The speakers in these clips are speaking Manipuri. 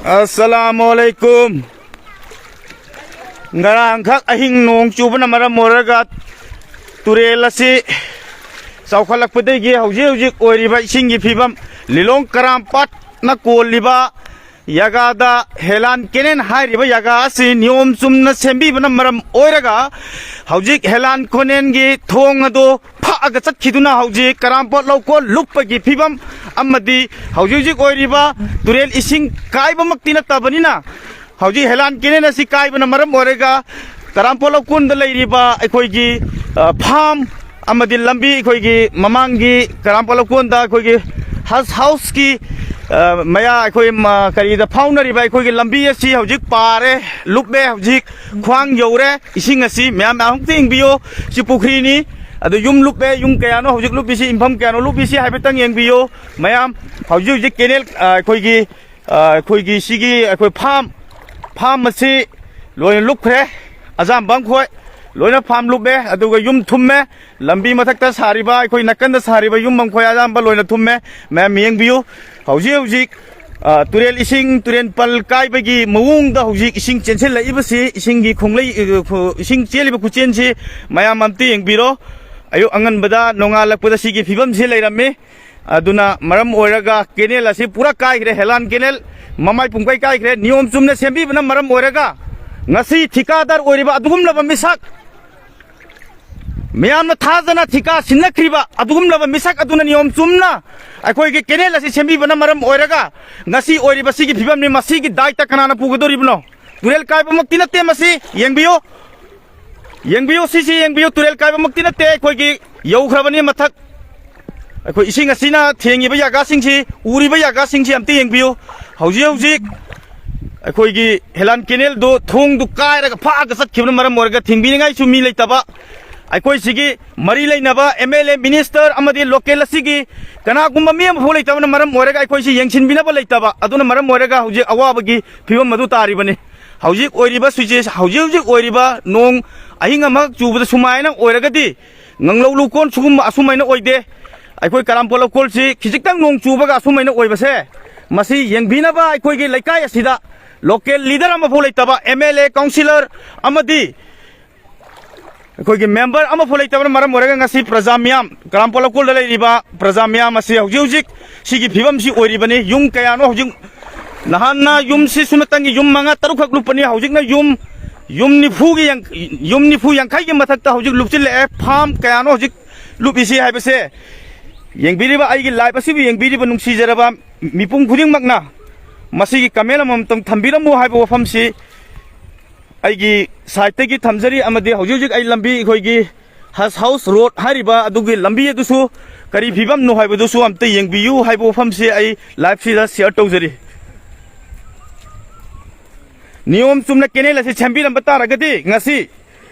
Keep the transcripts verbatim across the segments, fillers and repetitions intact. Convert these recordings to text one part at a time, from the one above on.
ꯑꯁꯂꯥꯃꯨ ꯑꯂꯩꯀꯨꯝ꯫ ꯉꯔꯥꯡꯈꯛ ꯑꯍꯤꯡ ꯅꯣꯡ ꯆꯨꯕꯅ ꯃꯔꯝ ꯑꯣꯏꯔꯒ ꯇꯨꯔꯦꯜ ꯑꯁꯤ ꯆꯥꯎꯈꯠꯂꯛꯄꯗꯒꯤ ꯍꯧꯖꯤꯛ ꯍꯧꯖꯤꯛ ꯑꯣꯏꯔꯤꯕ ꯏꯁꯤꯡꯒꯤ ꯐꯤꯕꯝ, ꯂꯤꯂꯣꯡ ꯀꯔꯥꯝꯄꯥꯠꯅ ꯀꯣꯜꯂꯤꯕ ꯖꯒꯥꯗ ꯍꯦꯂꯥꯟ ꯀꯦꯅꯦꯜ ꯍꯥꯏꯔꯤꯕ ꯖꯒꯥ ꯑꯁꯤ ꯅꯤꯌꯣꯝ ꯆꯨꯝꯅ ꯁꯦꯝꯕꯤꯕꯅ ꯃꯔꯝ ꯑꯣꯏꯔꯒ ꯍꯧꯖꯤꯛ ꯍꯦꯂꯥꯟ ꯀꯦꯅꯦꯜꯒꯤ ꯊꯣꯡ ꯑꯗꯨ ꯐꯛꯑꯒ ꯆꯠꯈꯤꯗꯨꯅ ꯍꯧꯖꯤꯛ ꯀꯔꯥꯝꯄꯥꯠ ꯂꯧꯀꯣꯜ ꯂꯨꯞꯄꯒꯤ ꯐꯤꯕꯝ ꯑꯃꯗꯤ ꯍꯧꯖꯤꯛ ꯍꯧꯖꯤꯛ ꯑꯣꯏꯔꯤꯕ ꯇꯨꯔꯦꯜ ꯏꯁꯤꯡ ꯀꯥꯏꯕꯃꯛꯇꯤ ꯅꯠꯇꯕꯅꯤꯅ, ꯍꯧꯖꯤꯛ ꯍꯦꯂꯥꯟ ꯀꯦꯅꯦꯜ ꯑꯁꯤ ꯀꯥꯏꯕꯅ ꯃꯔꯝ ꯑꯣꯏꯔꯒ ꯀꯔꯥꯝꯄꯥꯠ ꯂꯧꯀꯣꯟꯗ ꯂꯩꯔꯤꯕ ꯑꯩꯈꯣꯏꯒꯤ, ꯑ, ꯐꯥꯝ ꯑꯃꯗꯤ ꯂꯝꯕꯤ, ꯑꯩꯈꯣꯏꯒꯤ ꯃꯃꯥꯡꯒꯤ ꯀꯔꯥꯝꯄꯥꯠ ꯂꯧꯀꯣꯟꯗ ꯑꯩꯈꯣꯏꯒꯤ ꯍꯖ ꯍꯥꯎꯁꯀꯤ, ꯑ, ꯃꯌꯥ ꯑꯩꯈꯣꯏ ꯃ-, ꯀꯔꯤꯗ ꯐꯥꯎꯅꯔꯤꯕ ꯑꯩꯈꯣꯏꯒꯤ ꯂꯝꯕꯤ ꯑꯁꯤ ꯍꯧꯖꯤꯛ ꯄꯥꯔꯦ, ꯂꯨꯞꯄꯦ, ꯍꯧꯖꯤꯛ ꯈ꯭ꯋꯥꯡ ꯌꯧꯔꯦ꯫ ꯏꯁꯤꯡ ꯑꯁꯤ ꯃꯌꯥꯝ ꯑꯃꯨꯛꯇ ꯌꯦꯡꯕꯤꯌꯨ꯫ ꯁꯤ ꯄꯨꯈ꯭ꯔꯤꯅꯤ꯫ ꯑꯗꯨ ꯌꯨꯝ ꯂꯨꯞꯄꯦ, ꯌꯨꯝ ꯀꯌꯥꯅꯣ ꯍꯧꯖꯤꯛ ꯂꯨꯞꯄꯤꯁꯤ, ꯌꯨꯝꯐꯝ ꯀꯌꯥꯅꯣ ꯂꯨꯞꯄꯤꯁꯤ ꯍꯥꯏꯐꯦꯠꯇꯪ ꯌꯦꯡꯕꯤꯌꯨ꯫ ꯃꯌꯥꯝ ꯍꯧꯖꯤꯛ ꯍꯧꯖꯤꯛ ꯀꯦꯅꯦꯜ, ꯑ, ꯑꯩꯈꯣꯏꯒꯤ, ꯑ, ꯑꯩꯈꯣꯏꯒꯤ ꯁꯤꯒꯤ ꯑꯩꯈꯣꯏ ꯐꯥꯝ, ꯐꯥꯝ ꯑꯁꯤ ꯂꯣꯏꯅ ꯂꯨꯞꯈ꯭ꯔꯦ꯫ ꯑꯖꯥꯝꯕꯝ ꯈꯣꯏ ꯂꯣꯏꯅ ꯐꯥꯝ ꯂꯨꯞꯄꯦ, ꯑꯗꯨꯒ ꯌꯨꯝ ꯊꯨꯝꯃꯦ꯫ ꯂꯝꯕꯤ ꯃꯊꯛꯇ ꯁꯥꯔꯤꯕ, ꯑꯩꯈꯣꯏ ꯅꯥꯀꯟꯗ ꯁꯥꯔꯤꯕ ꯌꯨꯝ ꯃꯈꯣꯏ ꯑꯌꯥꯝꯕ ꯂꯣꯏꯅ ꯊꯨꯝꯃꯦ꯫ ꯃꯌꯥꯝ ꯌꯦꯡꯕꯤꯌꯨ꯫ ꯍꯧꯖꯤꯛ ꯍꯧꯖꯤꯛ, ꯑ, ꯇꯨꯔꯦꯜ ꯏꯁꯤꯡ, ꯇꯨꯔꯦꯜ ꯄꯜ ꯀꯥꯏꯕꯒꯤ ꯃꯑꯣꯡꯗ ꯍꯧꯖꯤꯛ ꯏꯁꯤꯡ ꯆꯦꯟꯁꯤꯜꯂꯛꯏꯕꯁꯤ, ꯏꯁꯤꯡꯒꯤ ꯈꯣꯡꯂꯩ, ꯑ, ꯈꯣ-, ꯏꯁꯤꯡ ꯆꯦꯜꯂꯤꯕ ꯈꯨꯆꯦꯟꯁꯤ ꯃꯌꯥꯝ ꯑꯝꯇ ꯌꯦꯡꯕꯤꯔꯣ꯫ ꯑꯌꯨꯛ ꯑꯉꯟꯕꯗ, ꯅꯣꯡꯉꯥꯜꯂꯛꯄꯗ ꯁꯤꯒꯤ ꯐꯤꯕꯝꯁꯤ ꯂꯩꯔꯝꯃꯤ꯫ ꯑꯗꯨꯅ ꯃꯔꯝ ꯑꯣꯏꯔꯒ ꯀꯦꯅꯦꯜ ꯑꯁꯤ ꯄꯨꯔꯥ ꯀꯥꯏꯈ꯭ꯔꯦ, ꯍꯦꯂꯥꯟ ꯀꯦꯅꯦꯜ ꯃꯃꯥꯏ ꯄꯨꯡꯀꯥꯏ ꯀꯥꯏꯈ꯭ꯔꯦ꯫ ꯅꯤꯌꯣꯝ ꯆꯨꯝꯅ ꯁꯦꯝꯕꯤꯕꯅ ꯃꯔꯝ ꯑꯣꯏꯔꯒ ꯉꯁꯤ ꯊꯤꯀꯥꯗꯥꯔ ꯑꯣꯏꯔꯤꯕ ꯑꯗꯨꯒꯨꯝꯂꯕ ꯃꯤꯁꯛ, ꯃꯤꯌꯥꯝꯅ ꯊꯥꯖꯅ ꯊꯤꯀꯥ ꯁꯤꯟꯅꯈ꯭ꯔꯤꯕ ꯑꯗꯨꯒꯨꯝꯂꯕ ꯃꯤꯁꯛ ꯑꯗꯨꯅ ꯅꯤꯌꯣꯝ ꯆꯨꯝꯅ ꯑꯩꯈꯣꯏꯒꯤ ꯀꯦꯅꯦꯜ ꯑꯁꯤ ꯁꯦꯝꯕꯤꯕꯅ ꯃꯔꯝ ꯑꯣꯏꯔꯒ ꯉꯁꯤ ꯑꯣꯏꯔꯤꯕ ꯁꯤꯒꯤ ꯐꯤꯕꯝꯅꯤ꯫ ꯃꯁꯤꯒꯤ ꯗꯥꯏꯇ ꯀꯅꯥꯅ ꯄꯨꯒꯗꯧꯔꯤꯕꯅꯣ? ꯇꯨꯔꯦꯜ ꯀꯥꯏꯕꯃꯛꯇꯤ ꯅꯠꯇꯦ꯫ ꯃꯁꯤ ꯌꯦꯡꯕꯤꯌꯨ, ꯌꯦꯡꯕꯤꯌꯨ, ꯁꯤꯁꯤ ꯌꯦꯡꯕꯤꯌꯨ꯫ ꯇꯨꯔꯦꯜ ꯀꯥꯏꯕꯃꯛꯇꯤ ꯅꯠꯇꯦ, ꯑꯩꯈꯣꯏꯒꯤ ꯌꯧꯈ꯭ꯔꯕꯅꯤ ꯃꯊꯛ꯫ ꯑꯩꯈꯣꯏ ꯏꯁꯤꯡ ꯑꯁꯤꯅ ꯊꯦꯡꯉꯤꯕ ꯖꯒꯥꯁꯤꯡꯁꯤ, ꯎꯔꯤꯕ ꯖꯒꯥꯁꯤꯡꯁꯤ ꯑꯝꯇ ꯌꯦꯡꯕꯤꯌꯨ꯫ ꯍꯧꯖꯤꯛ ꯍꯧꯖꯤꯛ ꯑꯩꯈꯣꯏꯒꯤ ꯍꯦꯂꯥꯟ ꯀꯦꯅꯦꯜꯗꯨ ꯊꯣꯡꯗꯨ ꯀꯥꯏꯔꯒ ꯐꯥꯛꯑꯒ ꯆꯠꯈꯤꯕꯅ ꯃꯔꯝ ꯑꯣꯏꯔꯒ ꯊꯤꯡꯕꯤꯅꯤꯡꯉꯥꯏꯁꯨ ꯃꯤ ꯂꯩꯇꯕ, ꯑꯩꯈꯣꯏ ꯁꯤꯒꯤ ꯃꯔꯤ ꯂꯩꯅꯕ ꯑꯦꯝ ꯑꯦꯜ ꯑꯦ, ꯃꯤꯅꯤꯁꯇꯔ ꯑꯃꯗꯤ ꯂꯣꯀꯦꯜ ꯑꯁꯤꯒꯤ ꯀꯅꯥꯒꯨꯝꯕ ꯃꯤ ꯑꯃꯐꯥꯎ ꯂꯩꯇꯕꯅ ꯃꯔꯝ ꯑꯣꯏꯔꯒ ꯑꯩꯈꯣꯏꯁꯤ ꯌꯦꯡꯁꯤꯟꯕꯤꯅꯕ ꯂꯩꯇꯕ ꯑꯗꯨꯅ ꯃꯔꯝ ꯑꯣꯏꯔꯒ ꯍꯧꯖꯤꯛ ꯑꯋꯥꯕꯒꯤ ꯐꯤꯕꯝ ꯑꯗꯨ ꯇꯥꯔꯤꯕꯅꯤ꯫ ꯍꯧꯖꯤꯛ ꯑꯣꯏꯔꯤꯕ ꯁꯤꯆꯨꯋꯦꯁ-, ꯍꯧꯖꯤꯛ ꯍꯧꯖꯤꯛ ꯑꯣꯏꯔꯤꯕ ꯅꯣꯡ ꯑꯍꯤꯡ ꯑꯃꯈꯛ ꯆꯨꯕꯗ ꯁꯨꯃꯥꯏꯅ ꯑꯣꯏꯔꯒꯗꯤ ꯉꯥꯡꯂꯧ ꯂꯨꯀꯣꯟ ꯁꯤꯒꯨꯝꯕ ꯑꯁꯨꯃꯥꯏꯅ ꯑꯣꯏꯗꯦ꯫ ꯑꯩꯈꯣꯏ ꯀꯔꯥꯝꯄꯣꯛ ꯂꯧꯀꯣꯜꯁꯤ ꯈꯤꯖꯤꯛꯇꯪ ꯅꯣꯡ ꯆꯨꯕꯒ ꯑꯁꯨꯃꯥꯏꯅ ꯑꯣꯏꯕꯁꯦ ꯃꯁꯤ ꯌꯦꯡꯕꯤꯅꯕ ꯑꯩꯈꯣꯏꯒꯤ ꯂꯩꯀꯥꯏ ꯑꯁꯤꯗ local leader ꯑꯃꯐꯥꯎ ꯂꯩꯇꯕ, M L A, councillor ꯑꯃꯗꯤ ꯑꯩꯈꯣꯏꯒꯤ member ꯑꯃꯐꯥꯎ ꯂꯩꯇꯕꯅ ꯃꯔꯝ ꯑꯣꯏꯔꯒ ꯉꯁꯤ ꯄ꯭ꯔꯖꯥ ꯃꯤꯌꯥꯝ, ꯀꯔꯥꯝꯄꯣꯛ ꯂꯧꯀꯣꯜꯗ ꯂꯩꯔꯤꯕ ꯄ꯭ꯔꯖꯥ ꯃꯤꯌꯥꯝ ꯑꯁꯤ ꯍꯧꯖꯤꯛ ꯍꯧꯖꯤꯛ ꯁꯤꯒꯤ ꯐꯤꯕꯝꯁꯤ ꯑꯣꯏꯔꯤꯕꯅꯤ꯫ ꯌꯨꯝ ꯀꯌꯥꯅꯣ ꯍꯧꯖꯤꯛ, ꯅꯍꯥꯟꯅ ꯌꯨꯝꯁꯤ ꯁꯨꯞꯅꯇꯪꯒꯤ ꯌꯨꯝ ꯃꯉꯥ ꯇꯔꯨꯛꯈꯛ ꯂꯨꯞꯄꯅꯤ, ꯍꯧꯖꯤꯛꯅ ꯌꯨꯝ, ꯌꯨꯝ ꯅꯤꯐꯨꯒꯤ ꯌꯥꯡ-, ꯌꯨꯝ ꯅꯤꯐꯨ ꯌꯥꯡꯈꯩꯒꯤ ꯃꯊꯛꯇ ꯍꯧꯖꯤꯛ ꯂꯨꯞꯁꯤꯜꯂꯛꯑꯦ꯫ Farm ꯀꯌꯥꯅꯣ ꯍꯧꯖꯤꯛ ꯂꯨꯞꯏꯁꯤ ꯍꯥꯏꯕꯁꯦ ꯌꯦꯡꯕꯤꯔꯤꯕ, ꯑꯩꯒꯤ live ꯑꯁꯤꯕꯨ ꯌꯦꯡꯕꯤꯔꯤꯕ ꯅꯨꯡꯁꯤꯖꯔꯕ ꯃꯤꯄꯨꯝ ꯈꯨꯗꯤꯡꯃꯛꯅ ꯃꯁꯤꯒꯤ comment ꯑꯃꯃꯝꯇꯪ ꯊꯝꯕꯤꯔꯝꯃꯨ ꯍꯥꯏꯕ ꯋꯥꯐꯝꯁꯤ ꯑꯩꯒꯤ side ꯇꯒꯤ ꯊꯝꯖꯔꯤ꯫ ꯑꯃꯗꯤ ꯍꯧꯖꯤꯛ ꯍꯧꯖꯤꯛ ꯑꯩ ꯂꯝꯕꯤ, ꯑꯩꯈꯣꯏꯒꯤ Hush House Road ꯍꯥꯏꯔꯤꯕ ꯑꯗꯨꯒꯤ ꯂꯝꯕꯤ ꯑꯗꯨꯁꯨ ꯀꯔꯤ ꯐꯤꯕꯝꯅꯣ ꯍꯥꯏꯕꯗꯨꯁꯨ ꯑꯝꯇ ꯌꯦꯡꯕꯤꯌꯨ ꯍꯥꯏꯕ ꯋꯥꯐꯝꯁꯤ ꯑꯩ live ꯁꯤꯗ share ꯇꯧꯖꯔꯤ꯫ ꯅꯤꯌꯣꯝ ꯆꯨꯝꯅ canal ꯑꯁꯤ ꯁꯦꯝꯕꯤꯔꯝꯕ ꯇꯥꯔꯒꯗꯤ ꯉꯁꯤ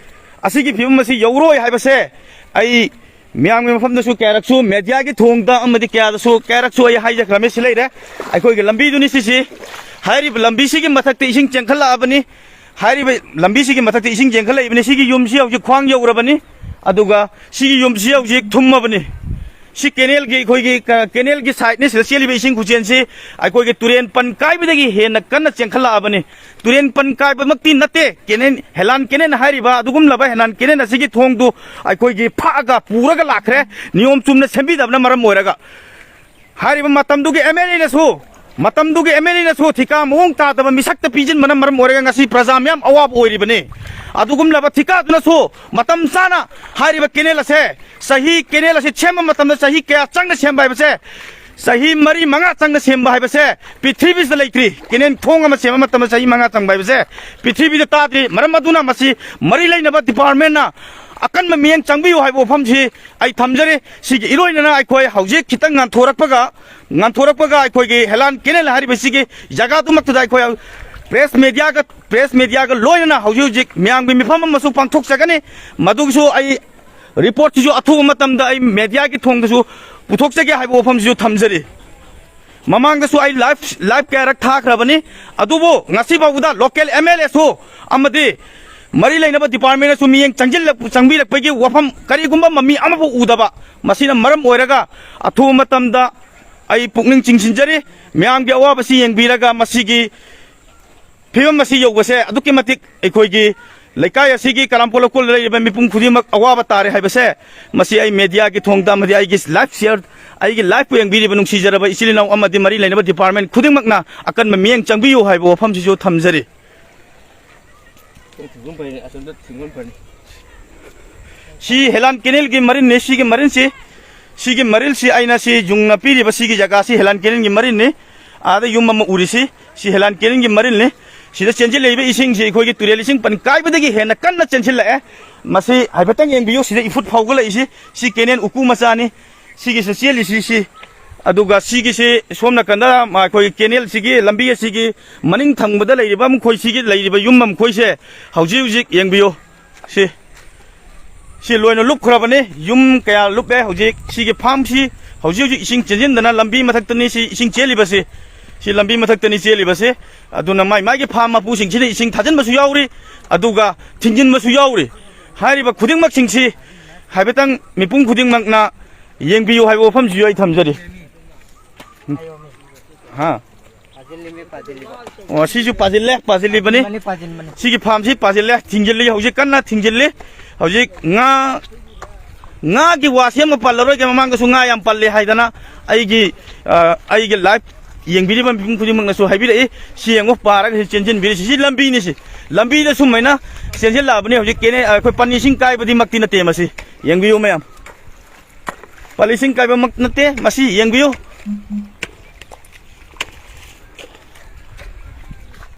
ꯑꯁꯤꯒꯤ ꯐꯤꯕꯝ ꯑꯁꯤ ꯌꯧꯔꯣꯏ ꯍꯥꯏꯕꯁꯦ ꯑꯩ ꯃꯤꯌꯥꯝꯒꯤ ꯃꯐꯝꯗꯁꯨ ꯀꯌꯥꯔꯛꯁꯨ, media ꯒꯤ ꯊꯣꯡꯗ ꯑꯃꯗꯤ ꯀꯌꯥꯗꯁꯨ, ꯀꯌꯥꯔꯛꯁꯨ ꯑꯩ ꯍꯥꯏꯖꯈ꯭ꯔꯃꯤ꯫ ꯁꯤ ꯂꯩꯔꯦ, ꯑꯩꯈꯣꯏꯒꯤ ꯂꯝꯕꯤꯗꯨꯅꯤ ꯁꯤꯁꯤ꯫ ꯍꯥꯏꯔꯤꯕ ꯂꯝꯕꯤꯁꯤꯒꯤ ꯃꯊꯛꯇ ꯏꯁꯤꯡ ꯆꯦꯟꯈꯠꯂꯛꯑꯕꯅꯤ꯫ ꯍꯥꯏꯔꯤꯕ ꯂꯝꯕꯤꯁꯤꯒꯤ ꯃꯊꯛꯇ ꯏꯁꯤꯡ ꯆꯦꯟꯈꯠꯂꯛꯏꯕꯅꯤ꯫ ꯁꯤꯒꯤ ꯌꯨꯝꯁꯤ ꯍꯧꯖꯤꯛ ꯈ꯭ꯋꯥꯡ ꯌꯧꯔꯕꯅꯤ, ꯑꯗꯨꯒ ꯁꯤꯒꯤ ꯌꯨꯝꯁꯤ ꯍꯧꯖꯤꯛ ꯊꯨꯝꯃꯕꯅꯤ꯫ ꯁꯤ canal ꯒꯤ, ꯑꯩꯈꯣꯏꯒꯤ ꯀ-, canal ꯒꯤ side ꯅꯤ꯫ ꯁꯤꯗ ꯆꯦꯜꯂꯤꯕ ꯏꯁꯤꯡ ꯈꯨꯆꯦꯟꯁꯤ ꯑꯩꯈꯣꯏꯒꯤ ꯇꯨꯔꯦꯟ ꯄꯟ ꯀꯥꯏꯕꯗꯒꯤ ꯍꯦꯟꯅ ꯀꯟꯅ ꯆꯦꯟꯈꯠꯂꯛꯑꯕꯅꯤ꯫ ꯇꯨꯔꯦꯟ ꯄꯟ ꯀꯥꯏꯕꯃꯛꯇꯤ ꯅꯠꯇꯦ, canal, ꯍꯦꯂꯥꯟ canal ꯍꯥꯏꯔꯤꯕ ꯑꯗꯨꯒꯨꯝꯂꯕ ꯍꯦꯂꯥꯟ canal ꯑꯁꯤꯒꯤ ꯊꯣꯡꯗꯨ ꯑꯩꯈꯣꯏꯒꯤ ꯐꯥꯛꯑꯒ ꯄꯨꯔꯒ ꯂꯥꯛꯈ꯭ꯔꯦ, ꯅꯤꯌꯣꯝ ꯆꯨꯝꯅ ꯁꯦꯝꯕꯤꯗꯕꯅ ꯃꯔꯝ ꯑꯣꯏꯔꯒ꯫ ꯍꯥꯏꯔꯤꯕ ꯃꯇꯝꯗꯨꯒꯤ M L A ꯅꯁꯨ, ꯃꯇꯝꯗꯨꯒꯤ M L A ꯅꯁꯨ ꯊꯤꯀꯥ ꯃꯑꯣꯡ ꯇꯥꯗꯕ ꯃꯤꯁꯛꯇ ꯄꯤꯁꯤꯟꯕꯅ ꯃꯔꯝ ꯑꯣꯏꯔꯒ ꯉꯁꯤ ꯄ꯭ꯔꯖꯥ ꯃꯌꯥꯝ ꯑꯋꯥꯕ ꯑꯣꯏꯔꯤꯕꯅꯤ꯫ ꯑꯗꯨꯒꯨꯝꯂꯕ ꯊꯤꯀꯥꯗꯨꯅꯁꯨ ꯃꯇꯝ ꯆꯥꯅ ꯍꯥꯏꯔꯤꯕ canal ꯑꯁꯦ, ꯆꯍꯤ, canal ꯑꯁꯤ ꯁꯦꯝꯕ ꯃꯇꯝꯗ ꯆꯍꯤ ꯀꯌꯥ ꯆꯪꯅ ꯁꯦꯝꯕ ꯍꯥꯏꯕꯁꯦ, ꯆꯍꯤ ꯃꯔꯤ ꯃꯉꯥ ꯆꯪꯅ ꯁꯦꯝꯕ ꯍꯥꯏꯕꯁꯦ ꯄ꯭ꯔꯤꯊꯤꯕꯤꯁꯤꯗ ꯂꯩꯇ꯭ꯔꯤ꯫ Canal ꯊꯣꯡ ꯑꯃ ꯁꯦꯝꯕ ꯃꯇꯝꯗ ꯆꯍꯤ ꯃꯉꯥ ꯆꯪꯕ ꯍꯥꯏꯕꯁꯦ ꯄ꯭ꯔꯤꯊꯤꯕꯤꯗ ꯇꯥꯗ꯭ꯔꯤ꯫ ꯃꯔꯝ ꯑꯗꯨꯅ ꯃꯁꯤ ꯃꯔꯤ ꯂꯩꯅꯕ department ꯅ ꯑꯀꯟꯕ ꯃꯤꯠꯌꯦꯡ ꯆꯪꯕꯤꯌꯨ ꯍꯥꯏꯕ ꯋꯥꯐꯝꯁꯤ ꯑꯩ ꯊꯝꯖꯔꯤ꯫ ꯁꯤꯒꯤ ꯏꯔꯣꯏꯅꯅ ꯑꯩꯈꯣꯏ ꯍꯧꯖꯤꯛ ꯈꯤꯇꯪ ꯉꯥꯟꯊꯣꯔꯛꯄꯒ, ꯉꯥꯟꯊꯣꯔꯛꯄꯒ ꯑꯩꯈꯣꯏꯒꯤ ꯍꯦꯂꯥꯟ canal ꯍꯥꯏꯔꯤꯕꯁꯤꯒꯤ ꯖꯒꯥꯗꯨꯃꯛꯇꯗ ꯑꯩꯈꯣꯏ press media ꯒ, press media ꯒ ꯂꯣꯏꯅꯅ ꯍꯧꯖꯤꯛ ꯍꯧꯖꯤꯛ ꯃꯌꯥꯝꯒꯤ ꯃꯤꯐꯝ ꯑꯃꯁꯨ ꯄꯥꯡꯊꯣꯛꯆꯒꯅꯤ꯫ ꯃꯗꯨꯒꯤꯁꯨ ꯑꯩ report ꯁꯤꯁꯨ ꯑꯊꯨꯕ ꯃꯇꯝꯗ ꯑꯩ media ꯒꯤ ꯊꯣꯡꯗꯁꯨ ꯄꯨꯊꯣꯛꯆꯒꯦ ꯍꯥꯏꯕ ꯋꯥꯐꯝꯁꯤꯁꯨ ꯊꯝꯖꯔꯤ꯫ ꯃꯃꯥꯡꯗꯁꯨ ꯑꯩ live, live ꯀꯌꯥꯔꯛ ꯊꯥꯈ꯭ꯔꯕꯅꯤ꯫ ꯑꯗꯨꯕꯨ ꯉꯁꯤ ꯐꯥꯎꯕꯗ local M L A ꯁꯨ ꯑꯃꯗꯤ ꯃꯔꯤ ꯂꯩꯅꯕ department ꯅꯁꯨ ꯃꯤꯠꯌꯦꯡ ꯆꯪꯁꯤꯜꯂꯛ-, ꯆꯪꯕꯤꯔꯛꯄꯒꯤ ꯋꯥꯐꯝ ꯀꯔꯤꯒꯨꯝꯕ ꯃꯃꯤ ꯑꯃꯐꯥꯎ ꯎꯗꯕ, ꯃꯁꯤꯅ ꯃꯔꯝ ꯑꯣꯏꯔꯒ ꯑꯊꯨꯕ ꯃꯇꯝꯗ ꯑꯩ ꯄꯨꯛꯅꯤꯡ ꯆꯤꯡꯁꯤꯟꯖꯔꯤ꯫ ꯃꯌꯥꯝꯒꯤ ꯑꯋꯥꯕꯁꯤ ꯌꯦꯡꯕꯤꯔꯒ ꯃꯁꯤꯒꯤ ꯐꯤꯕꯝ ꯑꯁꯤ ꯌꯧꯕꯁꯦ ꯑꯗꯨꯛꯀꯤ ꯃꯇꯤꯛ ꯑꯩꯈꯣꯏꯒꯤ ꯂꯩꯀꯥꯏ ꯑꯁꯤꯒꯤ ꯀꯂꯥꯝꯄꯣꯛ ꯂꯧꯀꯣꯜꯗ ꯂꯩꯔꯤꯕ ꯃꯤꯄꯨꯝ ꯈꯨꯗꯤꯡꯃꯛ ꯑꯋꯥꯕ ꯇꯥꯔꯦ ꯍꯥꯏꯕꯁꯦ, ꯃꯁꯤ ꯑꯩ mediaꯒꯤ ꯊꯣꯡꯗ ꯑꯃꯗꯤ ꯑꯩꯒꯤ live share, ꯑꯩꯒꯤ liveꯄꯨ ꯌꯦꯡꯕꯤꯔꯤꯕ ꯅꯨꯡꯁꯤꯖꯔꯕ ꯏꯆꯤꯜ ꯏꯅꯥꯎ ꯑꯃꯗꯤ ꯃꯔꯤ ꯂꯩꯅꯕ department ꯈꯨꯗꯤꯡꯃꯛꯅ ꯑꯀꯟꯕ ꯃꯤꯠꯌꯦꯡ ꯆꯪꯕꯤꯌꯨ ꯍꯥꯏꯕ ꯋꯥꯐꯝꯁꯤꯁꯨ ꯊꯝꯖꯔꯤ꯫ ꯊꯤꯡꯒꯨꯝ ꯐꯩꯅꯦ, ꯑꯁꯣꯝꯗ ꯊꯤꯡꯒꯨꯝ ꯐꯅꯤ꯫ ꯁꯤ ꯍꯦꯂꯥꯟ canalꯒꯤ ꯃꯔꯤꯜꯅꯤ, ꯁꯤꯒꯤ ꯃꯔꯤꯜꯁꯤ, ꯁꯤꯒꯤ ꯃꯔꯤꯜꯁꯤ ꯑꯩꯅ ꯁꯤ ꯌꯨꯡꯅ ꯄꯤꯔꯤꯕ ꯁꯤꯒꯤ ꯖꯒꯥꯁꯤ ꯍꯦꯂꯥꯟ canalꯒꯤ ꯃꯔꯤꯜꯅꯤ꯫ ꯑꯥꯗ ꯌꯨꯝ ꯑꯃ ꯎꯔꯤꯁꯤ, ꯁꯤ ꯍꯦꯂꯥꯟ canalꯒꯤ ꯃꯔꯤꯜꯅꯤ꯫ ꯁꯤꯗ ꯆꯦꯟꯁꯤꯜꯂꯛꯏꯕ ꯏꯁꯤꯡꯁꯤ ꯑꯩꯈꯣꯏꯒꯤ ꯇꯨꯔꯦꯜ ꯏꯁꯤꯡ ꯄꯟ ꯀꯥꯏꯕꯗꯒꯤ ꯍꯦꯟꯅ ꯀꯟꯅ ꯆꯦꯟꯁꯤꯜꯂꯛꯑꯦ꯫ ꯃꯁꯤ ꯍꯥꯏꯐꯦꯠꯇꯪ ꯌꯦꯡꯕꯤꯌꯨ, ꯁꯤꯗ ꯏꯐꯨꯠ ꯐꯥꯎꯒꯠꯂꯛꯏꯁꯤ, ꯁꯤ canal ꯎꯀꯨ ꯃꯆꯥꯅꯤ꯫ ꯁꯤꯒꯤꯁꯤ ꯆꯦꯜꯂꯤꯁꯤ ꯁꯤ꯫ ꯑꯗꯨꯒ ꯁꯤꯒꯤꯁꯤ ꯁꯣꯝ ꯅꯥꯀꯟꯗ ꯃꯥ-, ꯑꯩꯈꯣꯏꯒꯤ canalꯁꯤꯒꯤ ꯂꯝꯕꯤ ꯑꯁꯤꯒꯤ ꯃꯅꯤꯡ ꯊꯪꯕꯗ ꯂꯩꯔꯤꯕ ꯃꯈꯣꯏ ꯁꯤꯒꯤ ꯂꯩꯔꯤꯕ ꯌꯨꯝ ꯑꯃ ꯃꯈꯣꯏꯁꯦ ꯍꯧꯖꯤꯛ ꯍꯧꯖꯤꯛ ꯌꯦꯡꯕꯤꯌꯨ꯫ ꯁꯤ, ꯁꯤ ꯂꯣꯏꯅ ꯂꯨꯞꯈ꯭ꯔꯕꯅꯤ꯫ ꯌꯨꯝ ꯀꯌꯥ ꯂꯨꯞꯄꯦ꯫ ꯍꯧꯖꯤꯛ ꯁꯤꯒꯤ farmꯁꯤ ꯍꯧꯖꯤꯛ ꯍꯧꯖꯤꯛ ꯏꯁꯤꯡ ꯆꯦꯟꯁꯤꯟꯗꯅ ꯂꯝꯕꯤ ꯃꯊꯛꯇꯅꯤ ꯁꯤ ꯏꯁꯤꯡ ꯆꯦꯜꯂꯤꯕꯁꯤ꯫ ꯁꯤ ꯂꯝꯕꯤ ꯃꯊꯛꯇꯅꯤ ꯆꯦꯜꯂꯤꯕꯁꯤ꯫ ꯑꯗꯨꯅ ꯃꯥꯏ ꯃꯥꯏꯒꯤ farm ꯃꯄꯨꯁꯤꯡꯁꯤꯅ ꯏꯁꯤꯡ ꯊꯥꯖꯤꯟꯕꯁꯨ ꯌꯥꯎꯔꯤ, ꯑꯗꯨꯒ ꯊꯤꯡꯖꯤꯟꯕꯁꯨ ꯌꯥꯎꯔꯤ꯫ ꯍꯥꯏꯔꯤꯕ ꯈꯨꯗꯤꯡꯃꯛꯁꯤꯡꯁꯤ ꯍꯥꯏꯐꯦꯠꯇꯪ ꯃꯤꯄꯨꯝ ꯈꯨꯗꯤꯡꯃꯛꯅ ꯌꯦꯡꯕꯤꯌꯨ ꯍꯥꯏꯕ ꯋꯥꯐꯝꯁꯤꯁꯨ ꯑꯩ ꯊꯝꯖꯔꯤ꯫ ꯍꯥ? ꯄꯥꯖꯤꯜꯂꯤꯃꯤ, ꯄꯥꯖꯤꯜꯂꯤꯕ꯫ ꯑꯣ, ꯁꯤꯁꯨ ꯄꯥꯖꯤꯜꯂꯦ, ꯄꯥꯖꯤꯜꯂꯤꯕꯅꯤ꯫ ꯄꯥꯖꯤꯟꯕꯅꯤ, ꯄꯥꯖꯤꯟꯕꯅꯤ꯫ ꯁꯤꯒꯤ farmꯁꯤ ꯄꯥꯖꯤꯜꯂꯦ, ꯊꯤꯡꯖꯤꯜꯂꯤ, ꯍꯧꯖꯤꯛ ꯀꯟꯅ ꯊꯤꯡꯖꯤꯜꯂꯤ꯫ ꯍꯧꯖꯤꯛ ꯉꯥ, ꯉꯥꯒꯤ ꯋꯥ ꯁꯦꯝꯕ ꯄꯜꯂꯔꯣꯏꯒꯦ, ꯃꯃꯥꯡꯗꯁꯨ ꯉꯥ ꯌꯥꯝ ꯄꯜꯂꯦ ꯍꯥꯏꯗꯅ ꯑꯩꯒꯤ, ꯑ, ꯑꯩꯒꯤ live ꯌꯦꯡꯕꯤꯔꯤꯕ ꯃꯤꯄꯨꯝ ꯈꯨꯗꯤꯡꯃꯛꯅꯁꯨ ꯍꯥꯏꯕꯤꯔꯛꯏ꯫ ꯁꯤ ꯌꯦꯡꯉꯨ, ꯄꯥꯔꯒ ꯁꯤ ꯆꯦꯟꯁꯤꯟꯕꯤꯔꯤ꯫ ꯁꯤꯁꯤ ꯂꯝꯕꯤꯅꯤ, ꯁꯤ ꯂꯝꯕꯤꯗ ꯁꯨꯃꯥꯏꯅ ꯆꯦꯟꯁꯤꯜꯂꯛꯑꯕꯅꯤ꯫ ꯍꯧꯖꯤꯛ canal, ꯑꯩꯈꯣꯏ ꯄꯟ ꯏꯁꯤꯡ ꯀꯥꯏꯕꯗꯤꯃꯛꯇꯤ ꯅꯠꯇꯦ ꯃꯁꯤ꯫ ꯌꯦꯡꯕꯤꯌꯨ ꯃꯌꯥꯝ, ꯄꯟ ꯏꯁꯤꯡ ꯀꯥꯏꯕꯃꯛ ꯅꯠꯇꯦ ꯃꯁꯤ꯫ ꯌꯦꯡꯕꯤꯌꯨ꯫